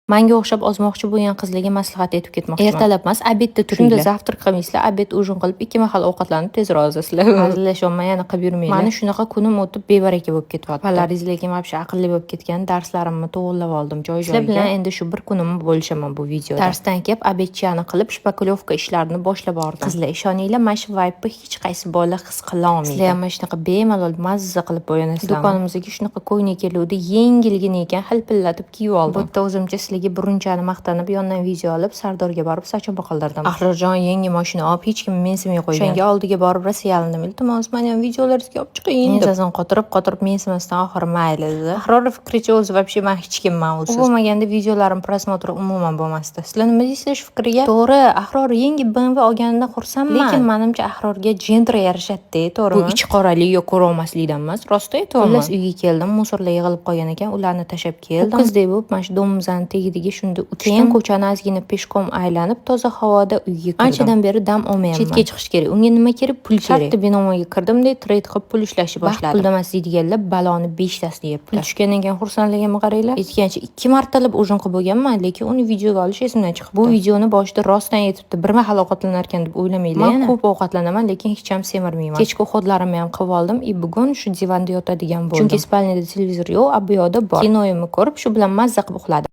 Manga o'xshab ozmoqchi bo'lgan qizlarga maslahat aytib ketmoqchiman. Ertalab emas, обед da turinglar. Shunda завтрак qilmaysizlar, обед, ужин qilib, ikki mahal ovqatlanib, tezroq ozasizlar. Hazillashyapman, yana qilib yurmanglar. Mani shunaqa kunim o'tib, bebaraka bo'lib ketyapti. Opalaringiz lekin вообще aqlli bo'lib ketgan, darslarimni to'g'irlab oldim joy joyiga. Sizlar bilan endi shu bir kunimni bo'lishaman bu videoda. Darsdan kelib, обед chani qilib, шпаклёвка ishlarini boshlab bordim. Qizlar, ishoninglar, mana shu vibe'ni hech qaysi bola his qila olmaydi. Sizlar ham mana shunaqa bemalol mazza qilib bo'yanasizlar. Do'konimizga shunaqa ko'ylak keluvdi, yengilgina ekan, hilpillatib kiyib oldim. Bu yerda o'zimcha sizlarga burunchani maqtanib, yondan video olib, Sardorga borib sochimni qildirdim. Ahrorjon yangi mashina olib, hech kim mensimay qo'ygan. O'shanga oldiga borib rosa yalindim. "Iltimos, mani ham videolaringizga olib chiqing", deb. Ensasini qotirib, qotirib mensimasdan oxiri "Mayli", dedi. Ahror fikricha, o'zi вообще man hech kimman usiz. U bo'lmaganda videolarim просмотр umuman bo'lmasdi. Sizlar nima deysizlar shu fikriga? To'g'ri, Ahror yangi BMW olganidan xursandman. Lekin manimcha, Ahrorga Gentra yarashadi, to'g'rimi? Bu ich qoralik yo ko'rolmaslikdan emas, rost aytyapman. Xullas, uyga keldim, мусор lar yig'ilib qolgan ekan, ularni tashlab keldim. Ho'kizdek bo'lib mana shu дом imizni tagiga shunda uchdim. Keyin ko'chani ozgina пешком aylanib, toza havoda uyga kirdim. Anchadan beri dam olmayapman. Chetga chiqish kerak. Unga nima kerak? Pul kerak. Shartta Binomoga kirdim-da, trade qilib pul ishlashni boshladim. Pulda emas deydiganlar baloni beshtasini yebdi. Pul tushgandan keyin xursandligimni qaranglar. Aytgancha, ikki martalab ужин qilib bo'lganman, lekin uni videoga olish esimdan chiqibdi. Bu videoni boshida rostdan aytibdi, bir mahal ovqatlanar ekan deb o'ylamanglar. Men ko'p ovqatlanaman, lekin hech ham semirmayman. Kechki уход larimni ham qilib oldim и bugun shu divanda yotadigan bo'ldim. Chunki спальня da televizor yo'q, a bu yoqda bor. Kinoyimni ko'rib, shu bilan mazza qilib uxladim.